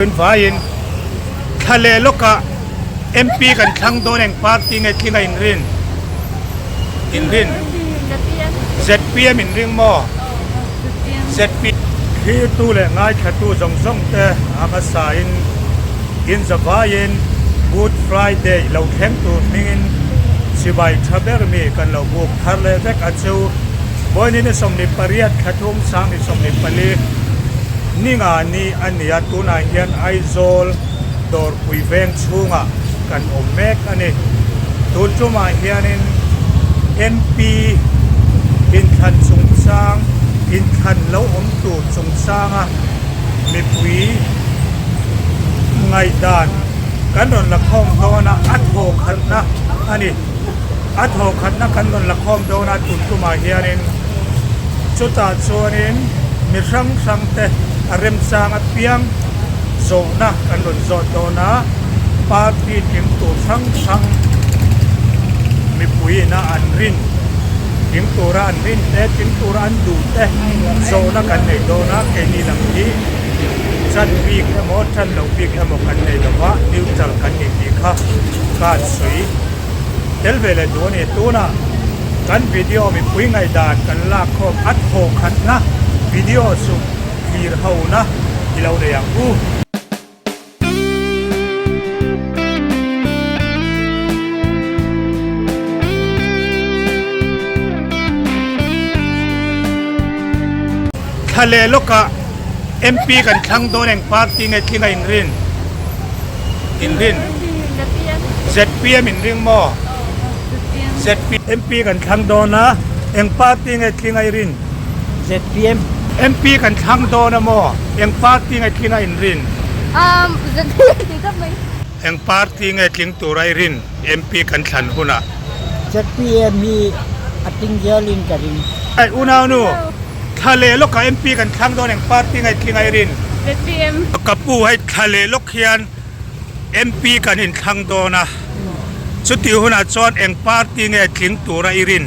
Tun vaiin thla leh lawkah MP kan thlang dawn eng party nge tling a inrin? Inrin? ZPM inring maw? ZP. Thirtu leh ngaithlatu zawng zawng te a hmasain inzavaiin Good Friday lo thleng tur hmingin chibai tha ber mi kan lo buk thar leh vek a chu. Vawiin ni 28 thla thum sang ni 24 Ninga ni a ni a, tunah hian Aizawl Dawrpui veng chhungah kan awm mek a ni. Tun tumah hianin MP inthlan chungchang, inthlan lo awm tur chungchanga mipui ngaihdan kan rawn la khawm dawn a, a thawkhatna a ni. A thawkhatna kan rawn la khawm dawn a tun tumah hianin chutah chuanin mi hrang hrang te a remchang apiang zawhna kan rawn zawt dawn a, party tling tur hrang hrang mipui ina an rin tling tura an rin te tling tura an duh te zawhna kan nei dawn a, keini lam hi chan bik emaw chan loh bik emaw kan nei lo va, neutral kan ni tih kha ka han sawi. Tel ve leh duh a ni. Tunah kan video mipui ngaihdan kan lak khawm a thawkhatna video chu thlir hona i lo nei ang u. Thla leh lawkah MP kan thlang dawn eng party nge tling a inrin? Inrin? ZPM inring maw? ZP MP kan thlang dawn a, eng party nge tling a i rin? ZPM. MP kan thlang dawn a maw? Eng party nge tling a inrin? Um, ZPM tih tawp mai. Eng party nge tling tur a i rin MP kan thlan hunah? ZPM hi a tling zelin ka ring. Ai unaunu, thla leh lawkah MP kan thlang dawn eng party nge tling a i rin? ZPM. Ka pu hei thla leh lawk hian MP kan inthlang dawn a, chutih hunah chuan eng party nge tling tura i rin?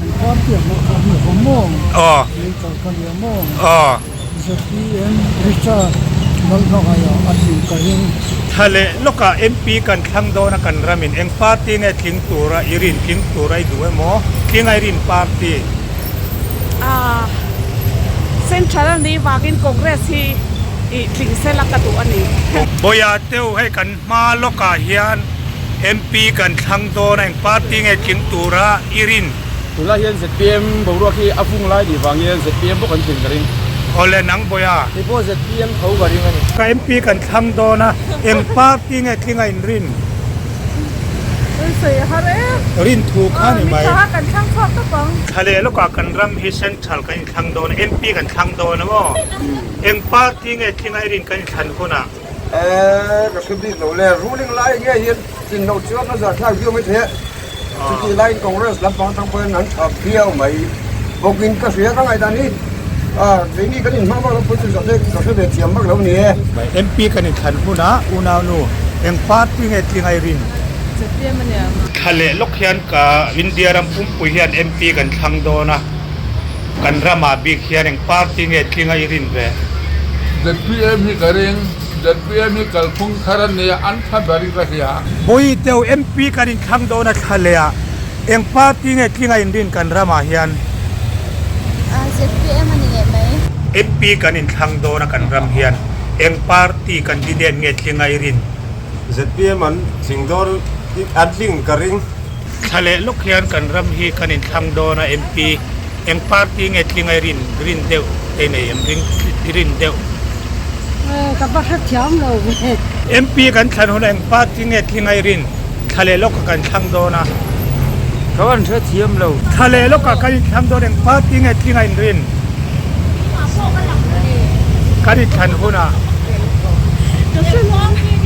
Eng party ang maw ka hmu vang maw? Aw. Neutral ka nia maw? Aw. ZPM Richard Lalhmangaia a tling ka ring. Thla leh lawkah MP kan thlang dawn a kan ramin eng party nge tling tura i rin, tling tura i duh emaw, tling a i rin party? Aaa Central a nih vangin Congress hi ih tling sela ka duh a ni. Bawia teu hei kan hma lawkah hian MP kan thlang dawn a eng party nge tling tura i rin? Tunlai hian zpm boruak hi a vung lai nih vang hian zpm bawk an tling ka ring. Awle nang Bawia. Kei pawh zpm tho ka ring a ni. Ka MP kan thlang dawn a eng party nge tling a in rin? Sawi a har em. Rin thu kha ni mai. Mitha kan thlang chhuak tawp ang. Thla leh lawkah kan ram hi central kan inthlang dawn a, MP kan thlang dawn a maw? Eng party nge tling a i rin kan inthlan hunah? Eee ka hre bik lo le, ruling lai nge hian tlin loh chuan a zahthlak viau mai thei a, chutih laiin Congress lampang atang pawhin an tha viau mai bawkin ka hria ka ngaihdan hi keini kan inhmang vak lo pawh chu zawhte ka hre ve thiam vak lo ni e. MP kan inthlan hunah unaunu eng party nge tling a i rin? ZPM a nia. Thla leh lawk hian ka India ram pumpui hian MP kan thlang dawn a, kan ramah bik hian eng party nge tling a i rin ve? ZPM hi ka ring, ZPM hi kalphung thar a nia, an tha ber in ka hria. Bawi teu MP kan inthlang dawn a thla leh ah eng party nge tling a inrin kan ramah hian? ZPM a ni leh mai. MP kan inthlang dawn a kan ram hian eng party candidate nge tling a i rin? ZPM an tling dawn an tling ka ring. Thla leh lawk hian kan ram hi kan inthlang dawn a MP eng party nge tling a i rin rin deuh te nei em ring i rin deuh. Ka va hrethiam lo ve. MP kan thlan hunah eng party nge tling a i rin thla leh lawkah kan thlang dawn a. Ka van hrethiam lo. Thla leh lawkah kan inthlang dawn eng party nge tling a in rin kan inthlan hunah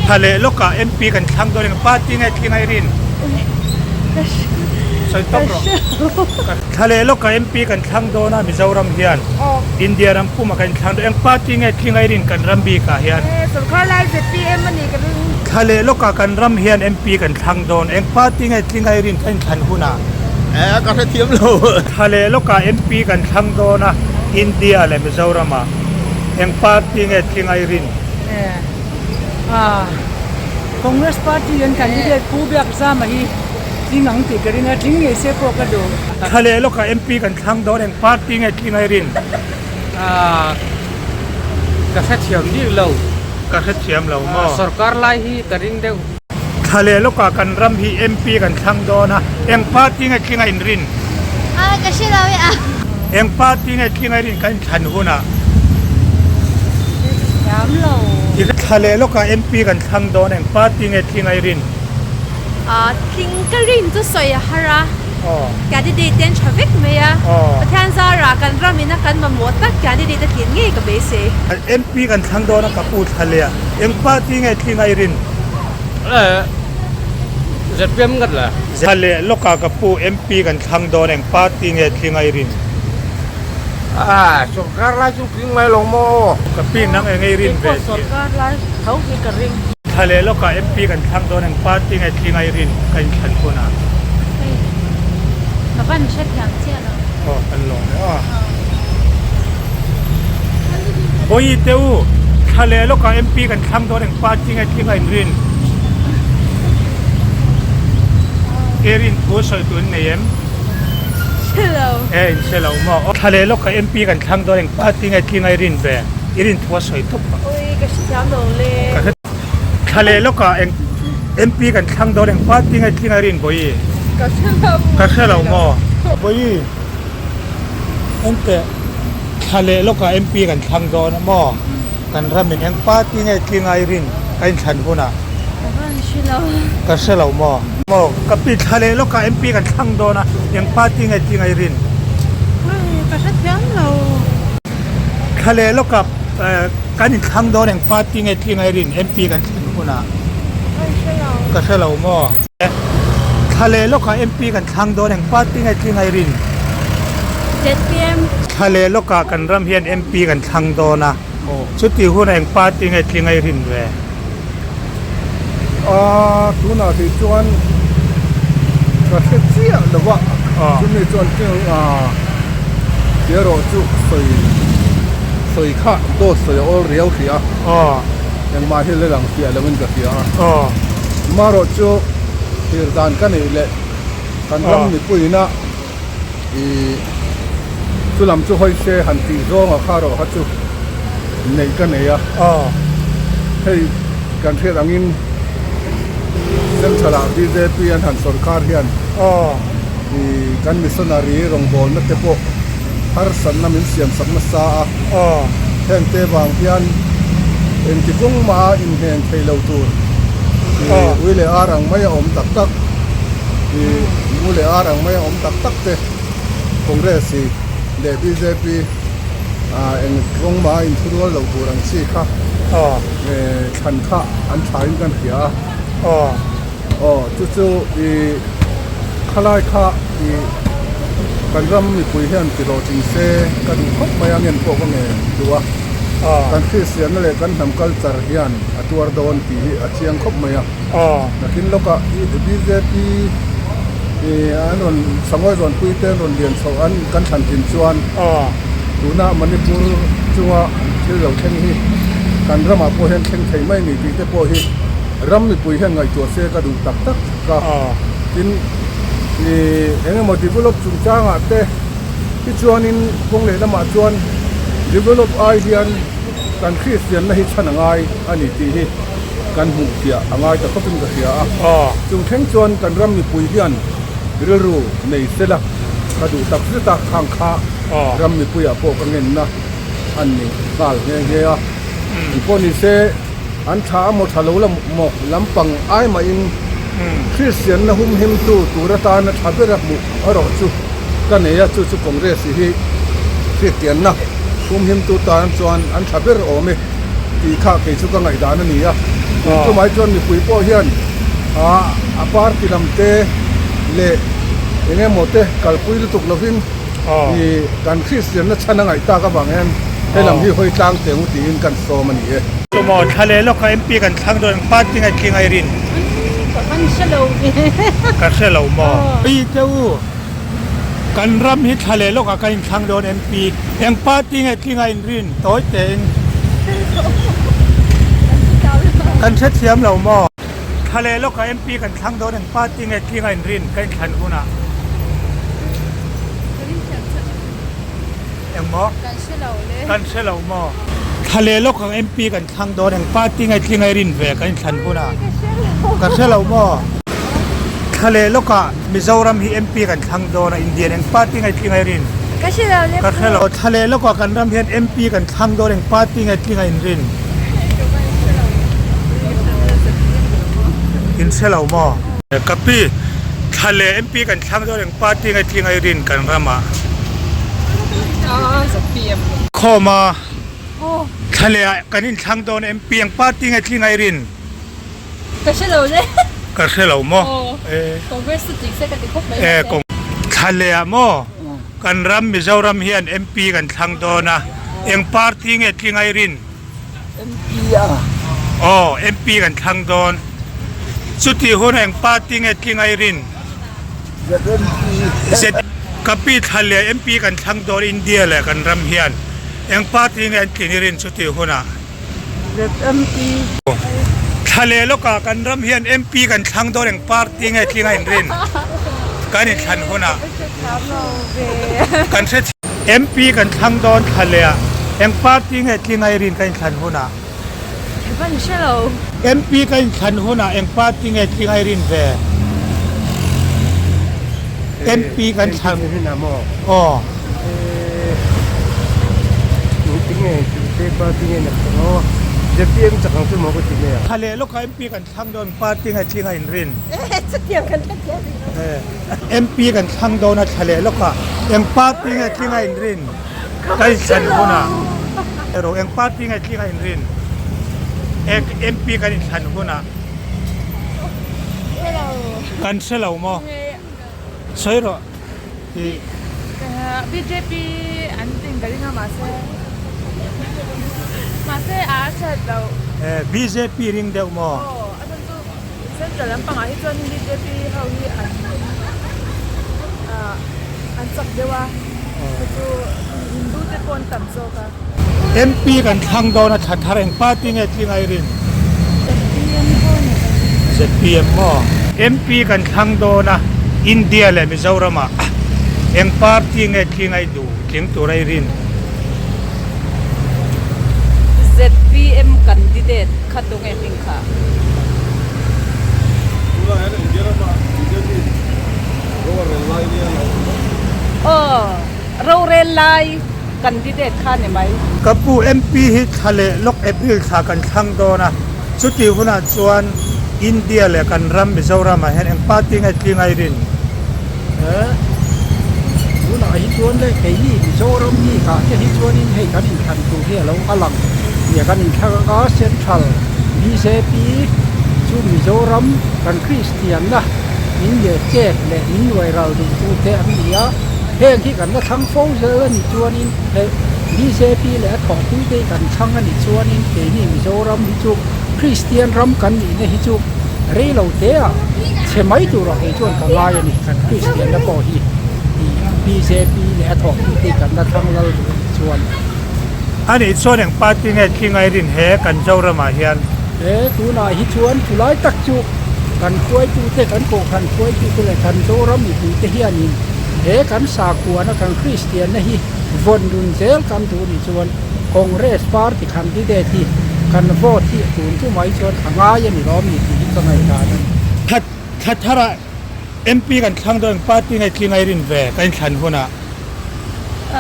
thla leh lawkah MP kan thlang dawn eng party nge tling a i rin sawi tawp rawh. Thla leh lawkah MP kan thlang dawn a Mizoram hian India ram pumah kan inthlang dawn eng party nge tling a i rin kan ram bikah hian. Sorkar lai zpm a nih ka ring. Thla leh lawkah kan ram hian MP kan thlang dawn eng party nge tling a i rin kan inthlan hunah. Eh ka hrethiam lo. Thla leh lawkah MP kan thlang dawn a India leh Mizoramah eng party nge tling a i rin. Congress party an candidate Pu Biakzama hi tling ang tih ka ring a, tling ngei se pawh ka duh. Thla leh lawkah MP kan thlang dawn eng party nge tling a i rin? Ka hrethiam bik lo. Ka hrethiam lo maw? Sorkar lai hi ka ring deuh. Thla leh lawkah kan ram hi MP kan thlang dawn a, eng party nge tling a inrin? Ka hre lo e a. Eng party nge tling a inrin kan inthlan hunah? Hrethiam lo. Thla leh lawkah MP kan thlang dawn a, eng party nge tling a inrin? Tling ka rin chu sawi a har a, candidate te an tha vek mai a, Pathian zarah kan ram ina kan mamawh tak candidate a tlin ngei ka beisei. MP kan thlang dawn a ka pu thla leh a, eng party nge tling a inrin? ZPM ngat la. Thla leh lawkah ka pu MP kan thlang dawn eng party nge tling a inrin? Sorkar lai chu tling mai lo maw? Ka pi nang eng ei rin ve tih. Sorkar lai tho hi ka ring. Thla leh lawkah MP kan thlang dawn eng party nge tling a i rin ka inthlan hunah. Hei ka van hre thiam chiah lo. Aw kan lawm e aw. Bawihi te u thla leh lawkah MP kan thlang dawn eng party nge tling a in rin. I rin thu sawi tur in nei em? Hre lo. E in hre lo maw? Thla leh lawkah MP kan thlang dawn eng party nge tling a i rin ve? I rin thu a sawi tawp a. Ui ka hrethiam lo le. Ka hre Thla leh lawkah eng MP kan thlang dawn eng party nge tling a i rin Bawihi? Ka hre lo. Ka hre lo maw? Bawihi engteh thla leh lawkah MP kan thlang dawn a maw? Kan ramin eng party nge tling a i rin ka inthlan hunah? Ka rawn hre lo. Ka hre lo maw? Maw ka pi thla leh lawkah MP kan thlang dawn a, eng party nge tling a i rin? Ka hre thiam lo. Thla leh lawkah kan inthlang dawn eng party nge tling a i rin MP kan thlen hunah? Ka hre lo. Ka hre lo maw? Thla leh lawkah MP kan thlang dawn eng party nge tling a i rin? ZPM. Thla leh lawkah kan ram hian MP kan thlang dawn a, chutih hunah eng party nge tling a i rin ve? A tunah tih chuan ka hre chiah lo a, chumi chuan tih erawh chu sawi sawi kha dawt sawi a awl riau hrih a, engmah hi la lang fiah lo in ka hria a, amaherawh chu thlir dan ka neih leh kan ram mipuiin a ih chu lam chu hawi se han tih zawng a kha rawh kha chu neih ka nei a hei kan hriat angin central ah bjp an han sawrkar hian ih kan missionary rawngbawlna te pawh harsatna min siam sak nasa a heng te vang hian engti kawng mah a inhnen thei lo tur ih ui leh ar ang mai a awm tak tak ih mu leh ar ang mai a awm tak tak te Congress hi leh bjp ah eng kawng mah a inthurual lo tur ang chi kha thlan kha an tha in kan hria a aw chu chu ih khalai kha ih kan ram mipui hian ti hlawhtling se ka duh khawp mai a ngen pawh ka ngen duh a kan Kristianna leh kan hnam culture hian a tuar dawn tih hi a chiang khawp mai a. Nakin lawkah bjp an rawn Sangawi Zawnpui te an rawn lian chhoh an kan thlan thin chuan tuna Manipur chunga thil lo thleng hi kan ramah pawh hian thleng thei mai a ni tih te pawh hi ram mipui hian ngaihtuah se ka duh tak tak a. Tin, eng emaw develop chungchangah te hi chuanin kawng leh lamah chuan develop ai hian kan Kristianna hi chhan a ngai a ni tih hi kan hmuh fiah a ngai ta khawpin ka hria a. Chung thleng chuan kan ram mipui hian rilru nei sela ka duh tak zet a, khang kha ram mipuiah pawh ka ngenna an ni nghal nghe nghe a. Engpawh ni se an tha a maw tha lo la maw lampang ai mahin Kristianna humhimtu tur atana tha bera hmuh erawh chu ka nei a, chu chu Congress hi Kristianna humhimtu tan chuan an tha ber awm e. tih kha kei chu ka ngaihdan a ni a, chumai chuan mipui pawh hian a party lam te leh eng emaw te kalpui lutuk lovin ih kan Kristianna chhan a ngaih tak avang hian he lam hi hawi tlang teh u tiin kan sawm a ni e. Tumaw thla leh lawk a MP kan thlang dawn ang party ngai tling ai rin. Ka kan hre lo ve. Ka hre lo maw. Pi te u kan ram hi thla leh lawk ah kan inthlang dawn MP eng party nge tling a inrin tawi tein. Kan hrethiam lo maw? Thla leh lawkah MP kan thlang dawn eng party nge tling a inrin ka inthlan hunah. Eng maw? Kan hre lo le. Kan hre lo maw? Thla leh lawk ang MP kan thlang dawn eng party nge tling a inrin ve kan inthlan hunah. Ka hre lo. Ka hre lo maw? Thla leh lawkah Mizoram hi MP kan thlang dawn a Indian eng party nge tling a inrin? Ka hre lo le. Ka hre lo. Thla leh lawkah kan ram hian MP kan thlang dawn eng party nge tling a inrin? In hre lo maw? Ka pi, thla leh MP kan thlang dawn eng party nge tling a inrin kan ramah? Khawm a, thla leh ah kan inthlang dawn MP eng party nge tling a inrin? Ka hre lo le. Ka hre lo maw? Congress chu tling se ka ti khawp mai mahse. Thla leh ah maw? Kan ram Mizoram hian MP kan thlang dawn a, eng party nge tling ai rin? MP a. Aw, MP kan thlang dawn. Chutih hun eng party nge tling ai rin? ZMP. Z Ka pi thla leh MP kan thlang dawn India leh kan ram hian eng party nge an tlin i rin chutih hunah? ZMP. Thla leh lawkah kan ram hian MP kan thlang dawn eng party nge tling a inrin kan inthlan hunah kan hre MP kan thlang dawn thla leh ah eng party nge tling a irin kan inthlan hunah Ka hre lo. MP kan inthlan hunah eng party nge tling a irin ve MP kan thlan aw. Thla leh lawkah MP kan thlang dawn party nge tling a inrin. MP kan thlang dawn a thla leh lawkah eng party nge tling a inrin ka inthlan hunah erawh eng party nge tling a inrin MP kan inthlan hunah kan hre lo maw sawi rawh. Bjp an tling ka ring a mahse mahse a hriat loh. Bjp ring deuh maw? Aw a chhan chu central lampangah hi chuan bjp ho hi an an chak deuh a chu chu hindu te pawh an tam zawk a. MP kan thlang dawn a thla thar eng party nge tling ai rin? ZPM maw? MP kan thlang dawn a India leh Mizoram ah eng party nge tling ai duh tling tur ai rin? ZPM candidate kha tu nge hming kha? Aw rorel lai. Candidate kha ni mai. Ka pu MP hi thla leh lawk April thla kan thlang dawn a, chutih hunah chuan India leh kan ram Mizoram ah hian eng party nge tling ai rin? He tunah hi chuan leh keini Mizoram mi kah te hi chuanin hei kan inthlan tur hi a lo a lang nia kan inthlang anga Central bjp chu Mizoram kan Kristianna min leh chet leh min nuai ral duhtu te an ni a. Heng hi kan la thlang fo zel a nih chuanin he bjp leh a thawhpui te hi kan thlang a nih chuanin keini Mizoram hi chu Kristian ram kan nihna hi chu rei lo te ah chhe mai turah kei chuan ka ngai a ni. Kan Kristian na pawh hi bjp leh a thawhpui te hi kan la thlang lal duh a nih chuan. A nih chuan eng party nge tlingai rin he kan Zoramah hian? He tunah hi chuan chulai tak chu kan hruaitute, kan kohhran hruaitute leh kan Zoram mipuite hianin he kan sakhuana kan Kristianna hi vawn dun zel kan duh nih chuan Congress party candidate hi kan vote hi tun chu mai chuan a ngai a ni lawm ni tih hi ka ngaihdan a ni. Thla thla tharah MP kan thlang dawn party nge tlingai rin ve kan inthlan hunah.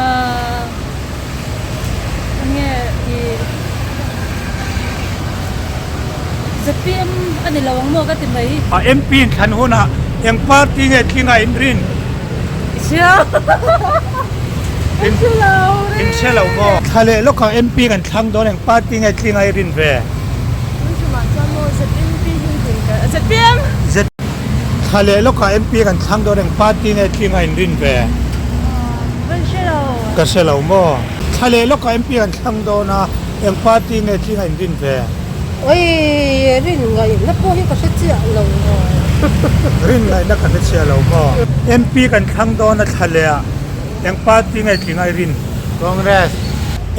Ahh enge i ZPM a ni lo ang maw ka ti mai. A MP in thlan hunah eng party nge tlinga in rin? I hria In hre lo re. In hre lo maw? Thla leh lawkah MP kan thlang dawn eng party nge tlinga i rin ve? Tun ṭumah chuan maw ZMP hi rin ka ZPM! Thla leh lawkah MP kan thlang dawn eng party nge tlinga in rin ve? Ka hre lo. Ka hre lo maw? Thla leh lawkah MP kan thlang dawn a, eng party nge tlinga in rin ve? Oi, rin ngaihna pawh hi ka hre chiah lo maw? Rin ngaihna ka hre chiah lo maw? MP kan thlang dawn a thla leh ah eng party nge tlinga i rin? Congress.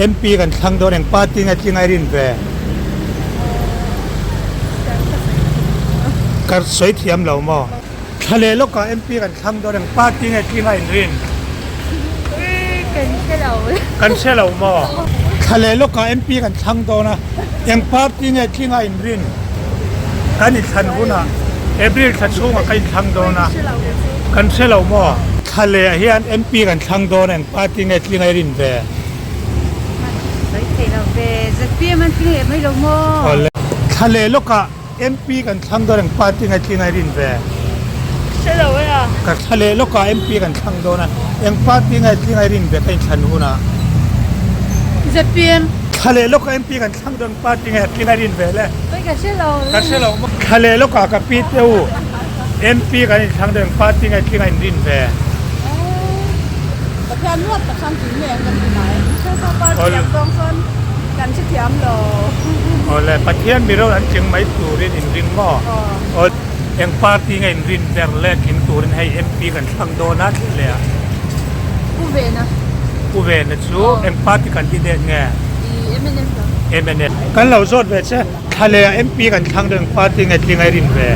MP kan thlang dawn eng party nge tlinga i rin ve? Ka sawi thiam lo maw? Thla leh lawkah MP kan thlang dawn eng party nge tling a inrin? Kan hre lo. Kan hre lo maw? Thla leh lawkah MP kan thlang dawn a, eng party nge tling a inrin? Kan inthlan hunah April thla chhungah ka inthlang dawn a, kan hre lo maw? Thla leh ah hian MP kan thlang dawn a, eng party nge tling a inrin ve? Sawi thei lo ve, ZPM an tling leh mai lo maw? Awle. Thla leh lawkah MP kan thlang dawn eng party nge tling a rin ve? Hre lo e a. Ka thla leh lawkah MP kan thlang dawn a, eng party nge tling a rin ve ka inthlan hunah? ZPM. Thla leh lawkah MP kan thlang dawn eng party nge tling a rin ve le? Oi ka hre lo. Ka hre lo maw? Thla leh lawkah ka pi te u MP kan inthlang dawn eng party nge tling a inrin ve? Pathian ruat tak khan tui mai ang kan ti mai. Thilso party ang zawng chuan kan hrethiam lo. Awle, Pathian miro an tling mai turin in ring maw? Aw. Eng party nge in rin ber le tling turin hei MP kan thlang dawn a tih leh a. Pu Vena. Pu Vena chu eng party candidate nge? I mnf lo. Mnf. Kan lo zawt ve che. Thla leh ah MP kan thlang dawn eng party nge tling ai rin ve?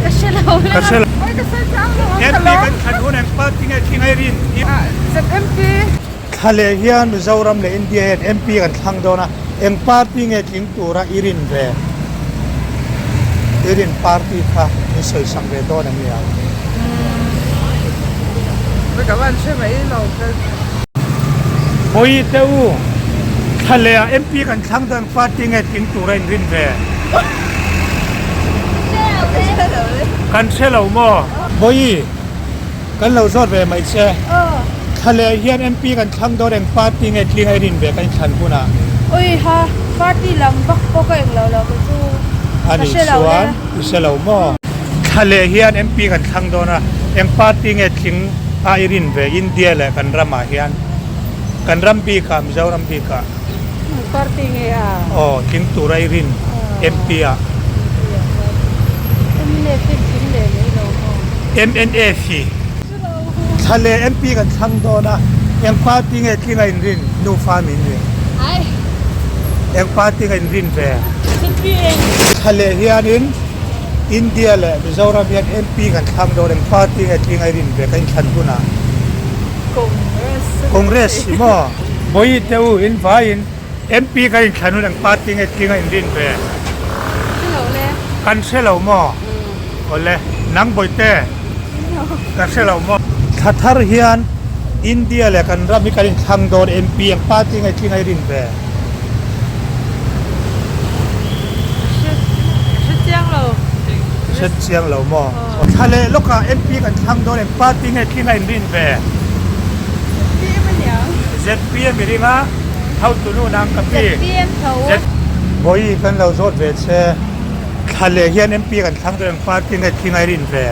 Ka hre lo le. Ka hre lo. Oi ka sawi chiang lo ang MP kan thlan hun eng party nge tling ai rin? ZMP. Thla leh hian Mizoram leh India hian MP kan thlang dawn a, eng party nge tling tura i rin ve? I rin party kha min sawi sak ve dawn em nia? Ka van hre mai lo ka. Hawi te u, thla leh ah MP kan thlang dawn party nge tling tur a inrin ve? Kan hre lo maw? Bawi, kan lo zawt ve mai che. Thla leh hian MP kan thlang dawn eng party nge tling a inrin ve kan inthlan hunah? Ui ha, party lam vak pawh ka englo lo kei chu ka hre lo le. Ani chuan i hre lo maw? Thla leh hian MP kan thlang dawn a, eng party nge tling a i rin ve India leh kan ramah hian? Kan ram bikah, Mizoram bikah. Eng party nge a? Aw, tling tura i rin MP ah. MNF hi tling leh mai lo maw? MNF hi thla leh MP kan thlang dawn a, eng party nge tling a inrin? Nufa min rin. Eng party nge inrin ve? Thla leh hianin India leh Mizoram hian MP kan thlang dawn, eng party nge tling a inrin ve ka inthlan hunah? Congress. Congress i maw? Bawi te u in vaiin MP kan inthlan hun eng party nge tling a inrin ve? Hre lo le. Kan hre lo maw? Awle, nang Bawihte ka hre lo maw? Thla thar hian India leh kan ram hi kan inthlang dawn MP eng party nge tling a inrin ve? Ka hre chiang lo. Hre chiang lo maw? Thla leh lawkah MP kan thlang dawn eng party nge tling a inrin ve? ZPM a niang. ZPM i ring a, hotu nu nang ka pi. ZPM tho. Vawi kan lo zawt ve che. Thla leh hian MP kan thlang dawn eng party nge tling a inrin ve?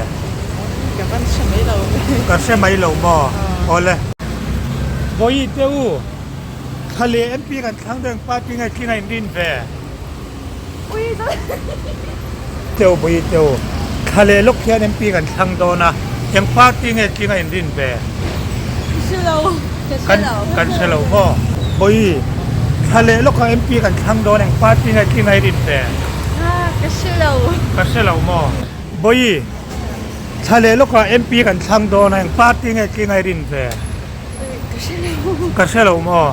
Ka van hre mai lo. Ka hre mai lo maw? Awle. Vawi te u. Thla leh MP kan thlang dawn eng party nge tling a inrin ve? Teu bui teu thla leh lawk hian MP kan thlang dawn a, eng party nge tling a inrin ve? Kan kan hre lo maw? Bawi, thla leh lawkah MP kan thlang dawn eng party nge tling a inrin ve? Ka hre lo. Ka hre lo maw? Bawi, thla leh lawkah MP kan thlang dawn a, eng party nge tling a inrin ve? Ka hre lo. Ka hre lo maw?